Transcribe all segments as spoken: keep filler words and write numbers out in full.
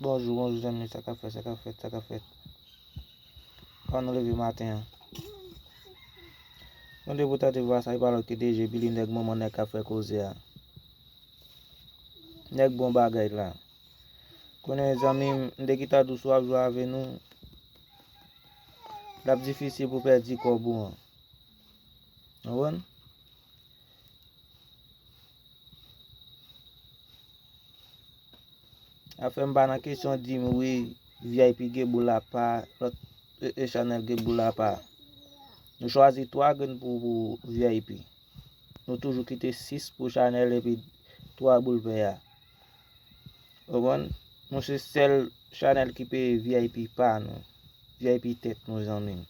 Bonjou, bonjou zanmi, sa k ap fèt, sa k ap fèt, sa k ap fèt. Kòman nou leve maten an? Tande pou tande vwa sa, e pa lòt ke D J Billy, nèg manman nèg k ap fè koze a. Nèg bon bagay la. Konnen zanmi m, m te gentan di w si w ap jwe avè nou, l ap difisil pou pèdi kòb ou an. Ou konprann? Afè m pa nan kesyon di m wi, V I P gen boul apa, lòt e, e chanèl gen boul apa. Nou chwazi twa grenn pou, pou V I P. Nou toujou kite sis pou chanèl epi twa boul pè a. Ou konprann? Nou se sèl chanèl ki peye V I P pa nou. V I P tèt nou, zanmi m.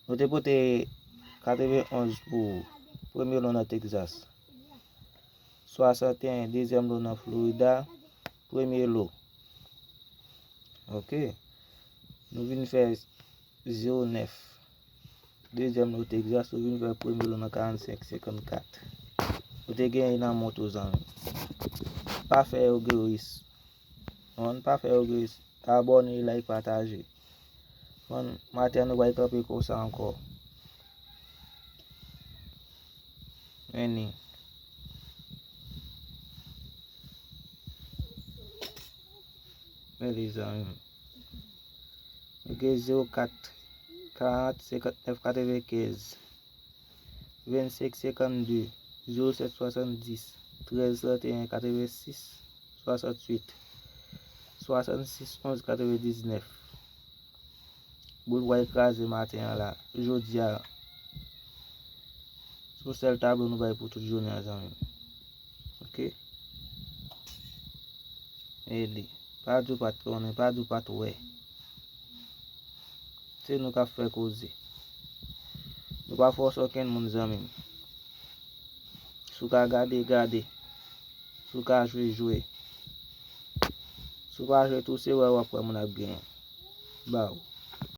Nou te pote katrevenn onz pou ou. Premye lo nan Texas. Swasanteyen, dezyèm lo nan Florida. Premye lo. Ok. Nou vin fè zewo nèf. Dezyèm lo Texas, ou vin fè premye lo nan karannsenk senkannkat. Ou te genyen nan mont ou, zanmi. Pa fè egoyis. Ou konprann? Pa fè egoyis. Abòne, like, pataje. Ou konprann? Maten an nou pral kanpe konsa ankò. Men li. Men li, zanmi m. Ok, zewo kat, karant, senkantnèf, katrevenkenz, vennsenk, senkannde, zewo sèt, swasanndis, trèz, tranteyen, katrevensis, swasannwit, swasannsis, onz, katrevendiznèf. Boul pral kraze maten an la. Jodi a, se yon sèl tablo nou bay pou tout jounen an, zanmi m. Ok? E li. Pa di w pa t konnen, pa di w pa t wè. Se nou k ap fè koze. Nou pa fòse okenn moun, zanmi m. Si w ka gade, gade. Si w ka jwe, jwe. Si w pa jwe tou, se wè w ap wè moun ap genyen. Ba w.